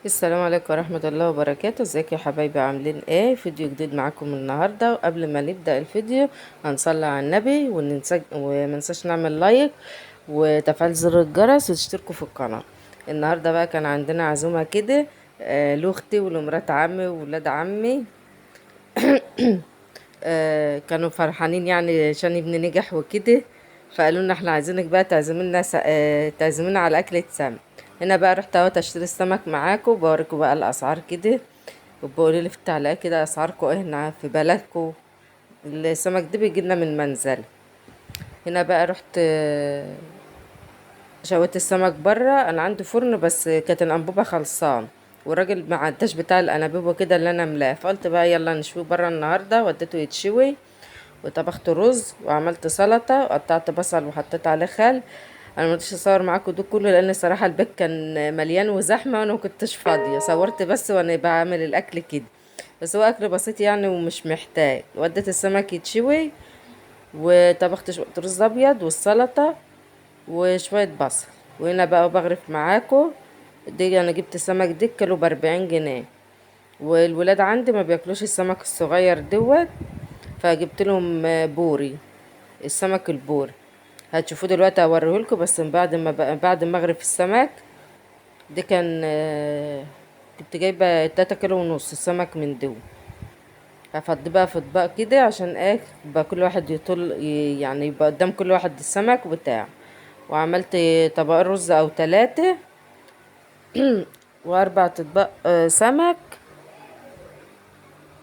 السلام عليكم ورحمة الله وبركاته. ازيكم يا حبايبي، عاملين ايه؟ فيديو جديد معاكم النهاردة. وقبل ما نبدأ الفيديو هنصلي على النبي ومننساش نعمل لايك وتفعيل زر الجرس وتشتركوا في القناة. النهاردة بقى كان عندنا عزومة كده، لاختي ولمرات عمي وولاد عمي. كانوا فرحانين يعني عشان ابني نجح وكده، فقالوا لنا احنا عايزينك بقى تعزمينا تعزمينا على اكلة سمك. هنا بقى رحت اهوت اشتري السمك معاكم، بوريكم بقى الاسعار كده، وبقولوا لي في التعليقات كده اسعاركم ايه هنا في بلدكم. السمك ده بيجي لنا من المنزل. هنا بقى رحت شويت السمك بره، انا عندي فرن بس كانت الانبوبه خلصان والراجل ما عداش بتاع الانابيب وكده اللي انا املاه، فقلت بقى يلا نشويه بره النهارده. وديته يتشوي، وطبخت رز وعملت سلطه وقطعت بصل وحطيت عليه خل. انا ما رضيتش اصور معاكم ده كله لان الصراحه البيت كان مليان وزحمه وانا ما كنتش فاضيه، صورت بس وانا بعمل الاكل كده، بس هو اكل بسيط يعني ومش محتاج. وديت السمك يتشوي وطبخت شويه رز ابيض والسلطه وشويه بصل. وهنا بقى بغرف معاكم دي، انا جبت السمك دي كيلو ب40 جنيه، والولاد عندي ما بياكلوش السمك الصغير دوت، فجبت لهم بوري، السمك البوري هتشوفوه دلوقتي هوريهولكم، بس بعد ما اغرف السمك دي. كنت جايبه 3 كيلو ونص السمك من دول، هفضيه بقى في اطباق كده عشان ايه يبقى كل واحد يطل يعني يبقى قدام كل واحد السمك بتاعه. وعملت طبقين رز او 3 و4 اطباق سمك.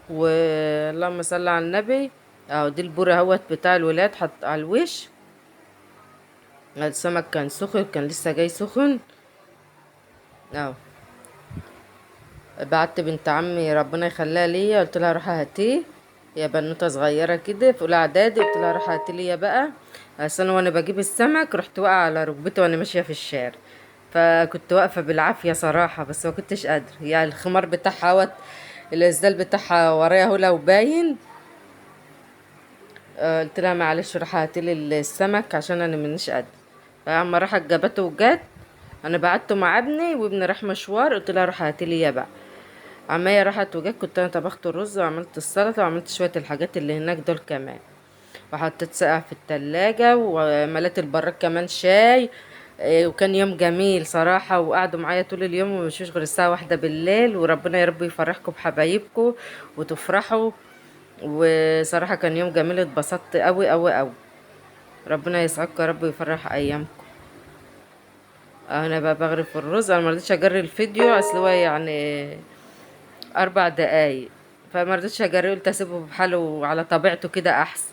واللهم صل على النبي. اهو دي البوره اهوت بتاع الولاد حط على الوش. السمك كان سخن، كان لسه جاي سخن اهو. بعت بنت عمي ربنا يخليها ليا، قلت لها روحي هاتيه، يا بنوته صغيره كده في اولى اعدادي، قلت لها روحي هاتيه ليا بقى، اصل انا وانا بجيب السمك رحت واقعه على ركبتي وانا ماشيه في الشارع، فكنت واقفه بالعافيه صراحه، بس ما كنتش قادره يعني. الخمار بتاعها اهوت، الاسدال بتاعها ورايا اهو لو باين. قلت لها معلش روحي هاتيلي السمك عشان انا مانيش قادره. فاما راحت جابته وجت، انا بعته مع ابني وابني راح مشوار، قلت لها روحي هاتيلي يا بقى. عمايه راحت وجت، كنت انا طبخت الرز وعملت السلطه وعملت شويه الحاجات اللي هناك دول كمان، وحطيت ساقع في التلاجة ومليت البراد كمان شاي. وكان يوم جميل صراحة، وقعدوا معايا طول اليوم ومشوش غير الساعة 1 بالليل. وربنا يا رب يفرحكم بحبايبكم وتفرحوا. وصراحة كان يوم جميل، اتبسطت قوي قوي قوي. ربنا يسعدكم يا رب ويفرح ايامكم. انا بقى بغرف الرز، انا ما رضيتش اجري الفيديو اصل هو يعني 4 دقايق، فما رضيتش اجريه، قلت اسيبه بحاله وعلى طبيعته كده احسن.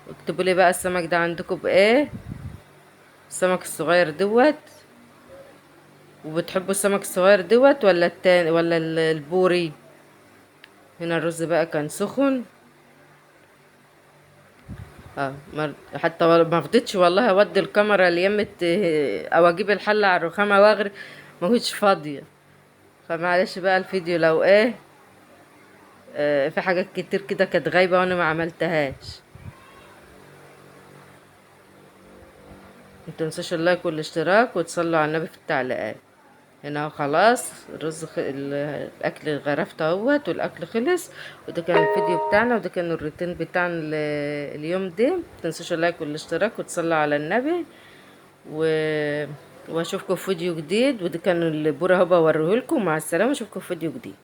اكتبوا لي بقى السمك ده عندكم بايه، السمك الصغير دوت، وبتحبوا السمك الصغير دوت ولا التاني ولا البوري. هنا الرز بقى كان سخن. حتى ما رضيتش والله اودي الكاميرا ليمة، او اجيب الحله على الرخامه واغري، ما كنتش فاضيه، فمعلش بقى الفيديو لو ايه، في حاجات كتير كده كانت غايبه وانا ما عملتهاش. ما تنسوش اللايك والاشتراك وتصلوا على النبي في التعليقات. هنا اهو خلاص الرز الاكل غرفته اهوت والاكل خلص. وده كان الفيديو بتاعنا وده كان الروتين بتاعنا اليوم ده. ما تنسوش اللايك والاشتراك وتصلوا على النبي، واشوفكم في فيديو جديد. وده كان البوره اهو بوريهولكم. مع السلامه، اشوفكم في فيديو جديد.